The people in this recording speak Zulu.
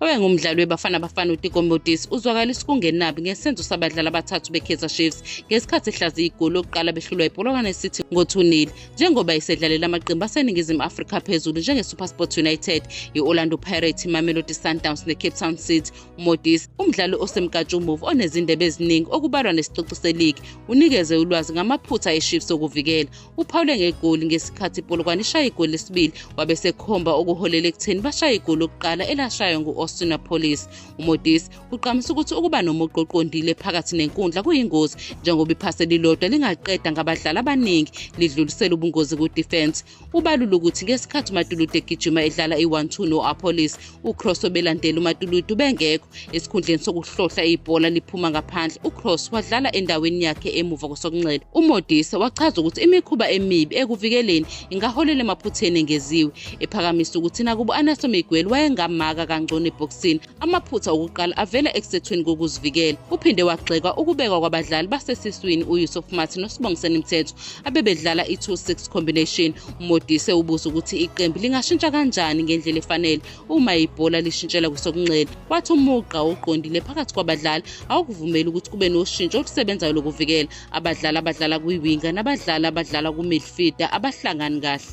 Owayengumdlali weBafana Bafana uTeko Modise uzwakalisa ukungenabi ngesenzo sabadlali abathathu beKaizer Chiefs ngesikhathi ehlaziya igoli lokuqala behlulwa yiPolokwane City ngo-2-0 njengoba isedlalela amaqembu aseNingizimu Afrika phezulu njengeSuperSport United, i-Orlando Pirates, iMamelodi Sundowns neCape Town City. UModise, umdlali osemkantshubomvu onezindebe eziningi okubalwa nesicoco seligi, unikeze ulwazi ngamaphutha eChiefs okuvikela. Uphawule ngegoli ngesikhathi iPolokwane ishaya igoli lesibili wabe esekhomba okuholele ekutheni bashaye igoli lokuqala elashaywa ngu-Austin Appollis. UModise ugqamisa ukuthi ukuba nomugqa oqondile phakathi nenkundla kuyingozi njengoba iphasi elilodwa lingaqeda ngabadlali abaningi lidlulisele ubungozi ku-defense. Ubalula ukuthi ngesikhathi uMatuludu egijima edlala i-1-2 no-Appollis, uCross obelandela uMatuludu ubengekho. Esikhundleni sokuhlohla ibhola liphuma ngaphandle, uCross wadlala endaweni yakhe emuva kwesokunxele. UModise wachaza ukuthi imikhuba emibi ekuvikeleni ingaholela emaphutheni engeziwe, ephakamisa ukuthi nakuba u-Ernesto Miguel wayengamaka kangcono ebhokisini, amaphutha okuqala avela ekusethweni kokuzivikela. Uphinde wagxeka ukubekwa kwabadlali basesiswini uYusuf Maart noSibongiseni Mthetho abebedlala i-2-6 combination. UModise ubuza ukuthi iqembu lingashintsha kanjani ngendlela efanele uma ibhola lishintshela kwesokunxele. Wathi umugqa oqondile phakathi kwabadlali awukuvumeli ukuthi kube noshintsho olusebenzayo lokuvikela. Abadlali abadlala kwiwinga nabadlali abadlala kumidfielder abahlangani kahle.